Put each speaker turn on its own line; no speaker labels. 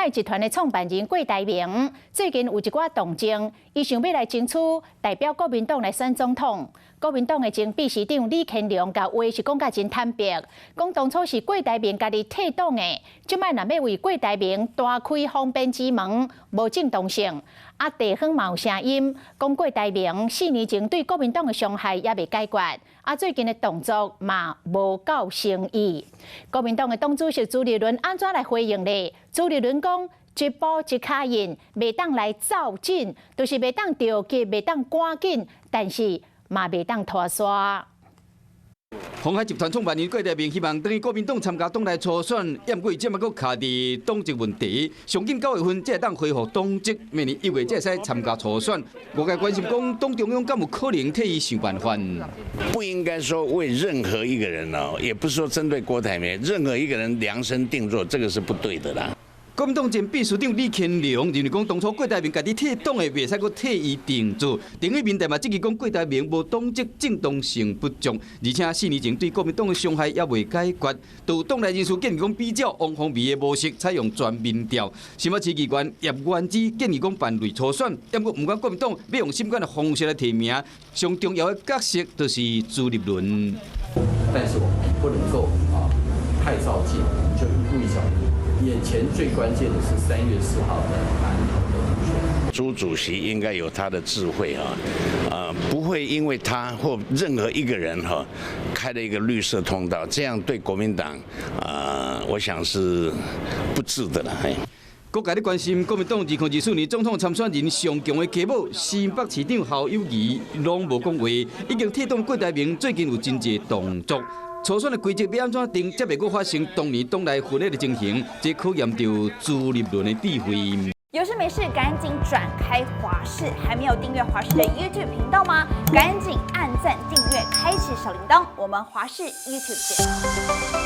海集團的創辦人郭台銘最近有一寡動靜，伊想欲來爭取代表國民黨來選總統。國民黨的前秘書長李乾龍共話是講甲真坦白，講當初是郭台銘家己退黨的，這擺若欲為郭台銘大開方便之門，無正當性。啊，地方嘛有聲音講郭台銘4年前對國民黨的傷害猶未解決，啊，最近的動作嘛無夠誠意。國民黨的黨主席朱立倫按怎來回應呢？朱立倫講，一步一跤印，袂當來躁進，就是袂當著急，袂當趕緊，但是嘛袂當拖沙。
鴻海集團創辦人郭台銘希望轉去國民黨參加黨內初選，毋過伊這擺閣卡佇黨籍問題，上緊9月份才會當恢復黨籍，明年1月才會使參加初選。外界關心講，黨中央敢有可能替伊想辦法？
不應該說為任何一個人哦，也不是說針對郭台銘，任何一個人量身定做，這個是不對的啦。
國民黨前秘書長李乾龍認為講，當初郭台銘家己退黨的，袂使閣替伊定做。另一面，嘛質疑講郭台銘無黨籍正當性不足，而且4年前對國民黨的傷害猶未解決。有黨內人士建議講，比照王鴻薇的模式，採用全民調。新北市議員葉元之建議講辦類初選，毋過毋管國民黨欲用啥物款的方式來提名，上重要的角色就是朱立倫。
但是我們不能夠啊太躁進，就一步一腳印。眼前最關鍵的是3月4號的南投的補選。
朱主席應該有他的智慧啊，不會因為他或任何一個人哈，開了一個綠色通道，這樣對國民黨啊，我想是不智的啦。
各界咧關心國民黨2024年總統參選人上強的繼母新北市長侯友宜，攏無講話，已經退黨郭台銘最近有真濟動作。初選的規則欲按怎定，才袂閣發生當年黨內分裂的情形，這考驗著朱立倫的智慧。
有事沒事趕緊轉開華視，還沒有訂閱華視的 YouTube 頻道嗎？趕緊按讚訂閱，開啟小鈴鐺。我們華視 YouTube 見。